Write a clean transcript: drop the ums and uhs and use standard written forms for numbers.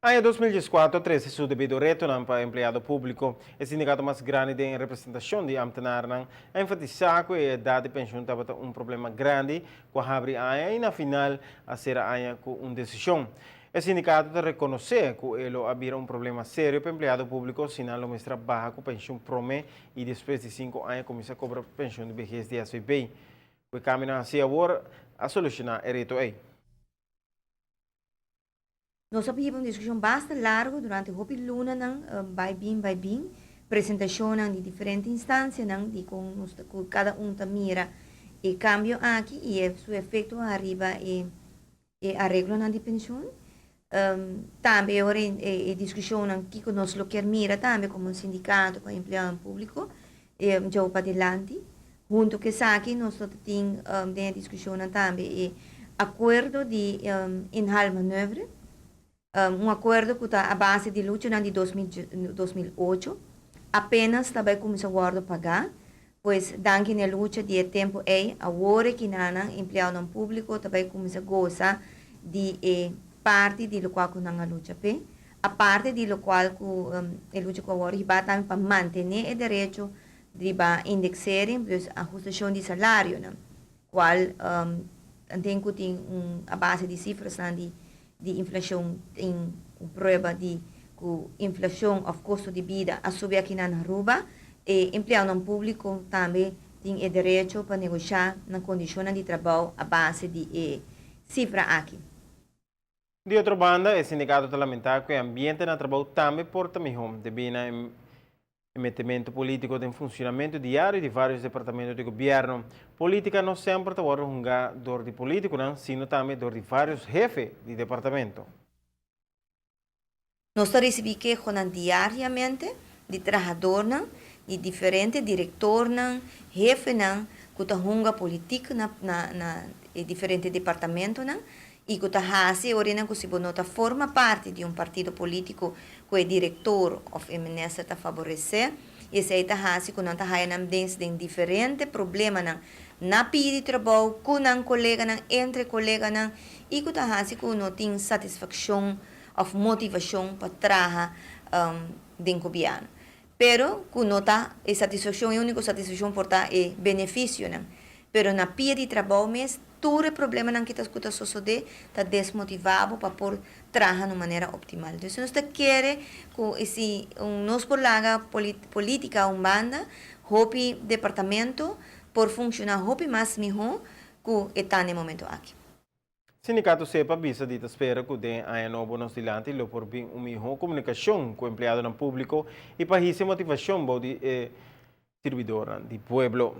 Aña 2014 a trese su debido retonan pa empleado públiko. E sindikato mas grandi den representashon di ámtenarnan a enfatisá ku e edat di penshun tabata un problema grandi ku a habri aña i na final a sera aña ku un desishon. E sindikato ta rekonosé ku e lo a bira un problema serio pa empleado públiko si nan lo mester a baha ku penshun promé i despues di sinku aña kuminsá kobra penshun di behes di SVB. Ku e kambionan hasi awor a solushoná e reto ei. Nos a hiba un diskushon basta largu durante hopi lunanan, bai bin bai bin, presentashonnan di diferente instansianan di kon nos ta ku kada un ta mira e kambio aki i e su efekto ariba e e areglonan di penshun. Tambe e ora e diskushonnan kiko nos lo kier mira tambe komo un sindikato pa empleadonan públiko djou padilanti. Hunto ku esaki nos lo ta tin den e diskushonnan tambe e akuerdo di inhaalmanoeuvre, un akuerdo ku ta a base di luchanan di 2008, apenas ta bai kuminsá wòrdu pagá, pues danki na e lucha di e tempu ei awor e kinanan empleadonan públiko ta bai kuminsá gosa di e parti di lokual ku nan a lucha p'e, aparte di lokual ku e lucha ku a wòrdu hibá tambe pa mantené e derecho Riba indexering, dus ahustacion di salarionan, cual tanten cu tin un a base di cifrasnan di di inflacion tin un prueba di cu inflacion of costo di bida a subi aki na Aruba, e empleadonan publico tambe tin e derecho pa negosha nan condicionnan di trabao a base di e cifra aki. Di otro banda, e sindikato ta lamentá ku e ambiente na trabou tambe por ta mihó, debí na e metementu polítiko den funshonamentu diario di vários departamento di gobièrnu. Polítika no semper ta wòrdu hungá dor di polítikonan, sino tambe dor di vários hefe di departamento. Nos ta risibí kehonan diariamente di trahadornan, di diferente direktornan, hefenan ku ta hunga politik na na e diferente departamentonan i ku ta hasi e orenan ku si bo no ta forma parti di un partido polítiko ku e direktor òf e minister ta faboresé, esei ta hasi ku nan ta haya nan dens den diferente problemanan na pidi trabou ku nan koleganan, entre koleganan i ku ta hasi ku no tin satisfakshon òf motivashon pa traha den gobièrnu. Pero ku no ta e satisfakshon, e úniko satisfakshon por ta e benefisionan. Pero na pia di trabou mes tur e problemanan ki ta ku ta sosodé ta desmotivá bo pa por traha na un manera optimal. Dus nos ta kere ku si nos por laga polítika un banda, hopi departamento por funshoná hopi mas mihó ku e ta na e momento aki. Sindikato SEPA bisa di ta spera ku den aña nobo nos dilanti lo por bin un mihó komunikashon ku empleadonan públiko i pa hisa e motivashon bou di e sirbidornan di pueblo.